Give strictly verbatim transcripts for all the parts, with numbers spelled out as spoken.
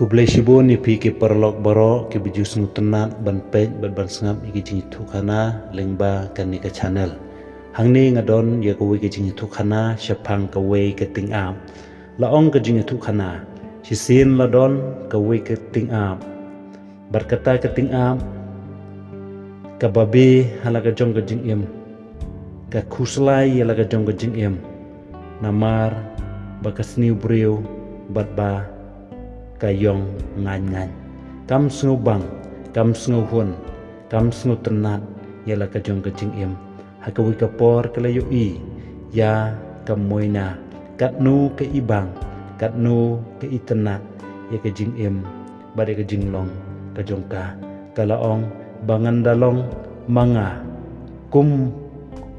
Khublei shibun ïa phi ki paralok baroh kiba ju sngewtynnat ban peit bad ban sngap ïa ki jingïathuhkhana lyngba kane ka channel. Hangne nga don ïa kawei ka jingïathuhkhana shaphang kawei ka tyngab. La ong ka jingïathuhkhana, shisien la don kawei ka tyngab. Bad kata ka tyngab ka babe ha la ka jong ka jingim, ka khuslai ïa la ka jong ka jingim. Namar ba ka sniew briew bad ba ka ïong ngaiñ ngaiñ. Kam sngewbang, kam sngewhun, kam sngewtynnat ïa la ka jong ka jingim. Ha kawei ka por ka la ïohi ïa ka Moina katno ka ibang, katno ka itynnat ïa ka jingim bad ïa ka jinglong ka jong ka. Ka la ong ba ngan da long ma nga kum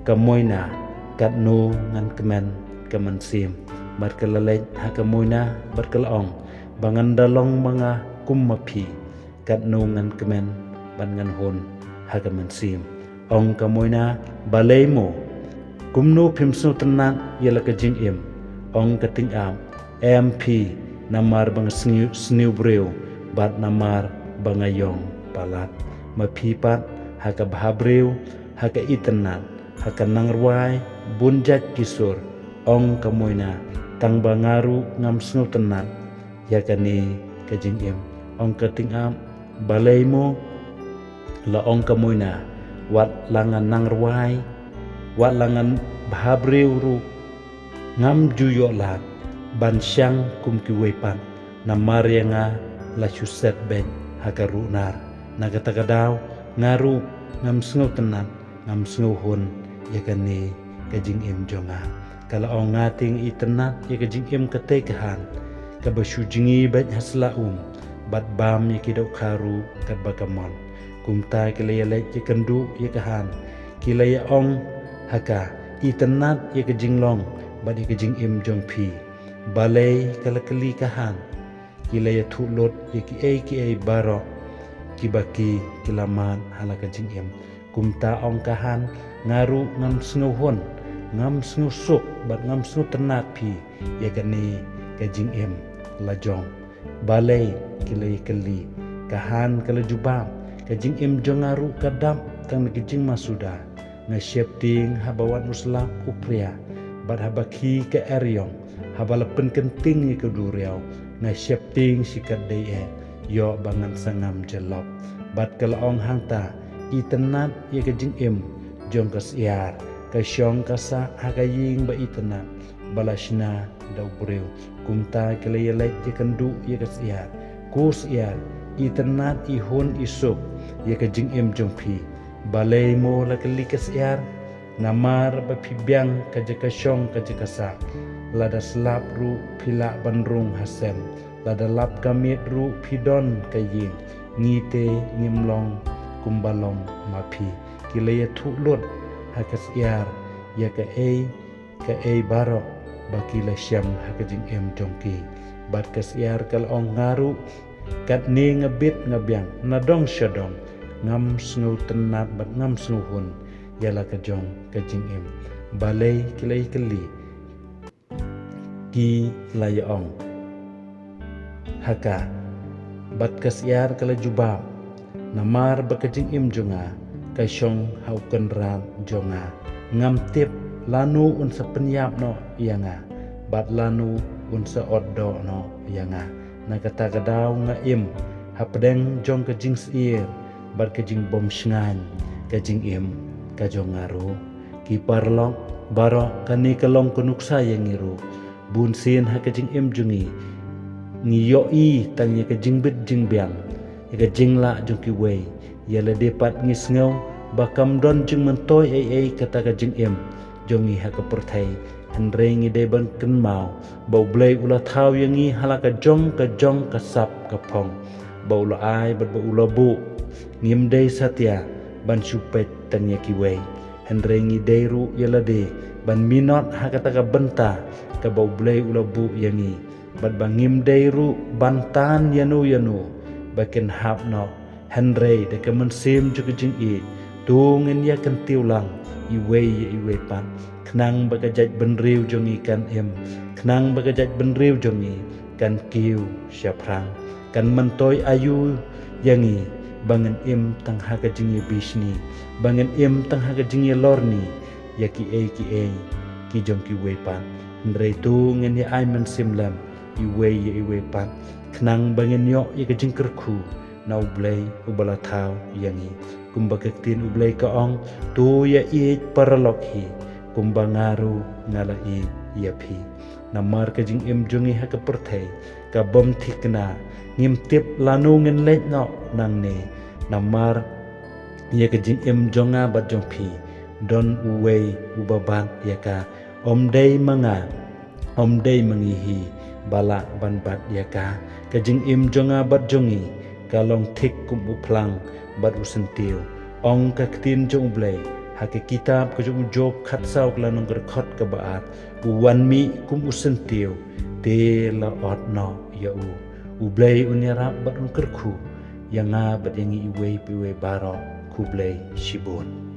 ka Moina katno ngan kmen ka mynsiem. Bad ka la leit ha ka Moina bad ka la ong ba ngan da long ma nga kum ma phi katno ngan kmen bad ngan hun ha ka mynsiem. Ong ka Moina, balei mo? Kumno phim sngewtynnat ïa la ka jingim? Ong ka tyngab, em phi, namar ba nga sniew, sniew briew bad namar ba nga ïong palat. Ma phi pat ha ka bhabriew, ha ka itynnat, ha ka nangrwai bun jait ki sur. Ong ka Moina, tang ba nga ruh ngam sngewtynnat ïa kane ka jingim. Ong ka tyngab, balei mo? La ong ka Moina, wat la nga nangrwai, wat la nga bhabriew ruh, ngam ju ïoh lad ban shang kum kiwei pat. Namar ïa nga la shu set beit ha ka runar. Na kata ka daw nga ruh ngam sngewtynnat, ngam sngewhun ïa kane ka jingim jong nga. Ka la ong, nga te nga itynnat ïa ka jingim katei ka han, kaba shu jngi beit ha sla um bad bam ïa ki dohkha ruh katba ka mon. Kumta ki la ïaleit ïakynduh ïa ka han, ki la ïa ong ha ka, itynnat ïa ka jinglong bad ïa ka jingim jong phi. Balei? Ka la kylli ka han. Ki la ïathuh lut ïa kiei kiei baroh kiba ki, ki la mad ha la ka jingim. Kumta ong ka han, nga ruh ngam sngewhun, ngam sngewsuk bad ngam sngewtynnat phi ïa kane ka jingim la jong. Balei? Ki la ïakylli. Ka han ka la jubab, ka jingim jong nga ruh ka dap tang na ka jingma suda. Nga sheptieng haba wan u slap u phria, bad haba khie ka eriong, haba la pynkynting ïa ka duriaw, nga sheptieng shi katdei eh, ïoh ba ngan sa ngam jyllop. Bad ka la ong hangta, itynnat ïa ka jingim jong ka Syiar, ka shong ka sah ha ka ïing ba itynnat, ba la shna da u briew. Kumta ki la ïaleit ïakynduh ïa ka Syiar. Ko Syiar, itynnat, ihun isuk ïa ka jingim jong phi. Balei mo? La kylli ka Syiar. Namar ba phi biang ka jaka shong ka jaka sah. Lada slap ruh phi lah ban rung ha sem. Lada lap ka miet ruh phi don ka ïing. Ngi te ngim long kumba long ma phi. Ki la ïathuh lut ha ka Syiar ïa kaei kaei baroh ba ki la shem ha ka jingim jong ki. Bad ka Syiar ka la ong, nga ruh katne nga bit nga biang, na dong sha dong, ngam sngewtynnat bad ngam sngewhun ïa la ka jong ka jingim. Balei? Ki la ïakylli. Ki la ïa ong ha ka. Bad ka Syiar ka la jubab, namar ba ka jingim jong nga ka shong ha u kynrad jong nga. Ngam tip lano un sa pynïap noh ïa nga, bad lano un sa ot doh noh ïa nga. Na kata ka daw nga im hapdeng jong ka jingsyier bad ka jingbymshngaiñ ka jingim ka jong nga ruh. Ki paralok baroh, kane ka long ka nuksa ïa ngi ruh. Bun sien ha ka jingim jong ngi, ngi ïohi tang ïa ka jingbit jingbiang, ïa ka jinglah jong kiwei. Ïa lade pat ngi sngew ba kam don jingmyntoi ei ei kata ka jingim jong ngi ha ka pyrthei. Hynrei ngi dei ban kynmaw ba U Blei u la thaw ïa ngi ha la ka jong ka jong ka sap ka phong, ba u la ai bad ba u la buh. Ngim dei satia ban shu peit tang ïa kiwei. Hynrei ngi dei ruh ïa lade ban minot ha kata ka bynta kaba U Blei u la buh ïa ngi. Bad ba ngim dei ruh ban tan ïano ïano ba kin hap noh. Hynrei da ka mynsiem jong ka jingïeit, to ngin ïa kyntiew lang iwei ïa iwei pat, khnang ba ka jaitbynriew jong ngi kan im, khnang ba ka jaitbynriew jong ngi kan kiew shaphrang. Kan myntoi aïu ïa ngi ba ngin im tang ha ka jingïabishni, ba ngin im tang ha ka jingïalorni ïa kiei kiei ki jong kiwei pat. Hynrei to ngin ïa ai mynsiem lem iwei ïa iwei pat, khnang ba ngin ïoh ïa ka jingkyrkhu na U Blei uba la thaw ïa ngi. Kumba ka ktien U Blei ka ong, to ïaieit paralok hi, kumba nga ruh nga la ïeit ïa phi. Namar ka jingim jong ngi ha ka pyrthei ka bym thikna, ngim tip lano ngin leit noh nangne. Namar ïa ka jingim jong nga bad jong phi, don uwei uba bat ïa ka. Ym dei ma nga, ym dei ma ngi hi ba lah ban bat ïa ka. Ka jingim jong nga bad jong ngi ka long thik kum u phlang bad u syntiew. Ong ka ktien jong U Blei ha ka kitab ka jong u Job khatsaw ka lynnong ka dkhot kaba ar, u wan mih kum u syntiew, te la ot noh ïa u. U Blei un ïarap bad un kyrkhu ïa nga bad ïa ngi iwei pa iwei baroh. Khublei shibun.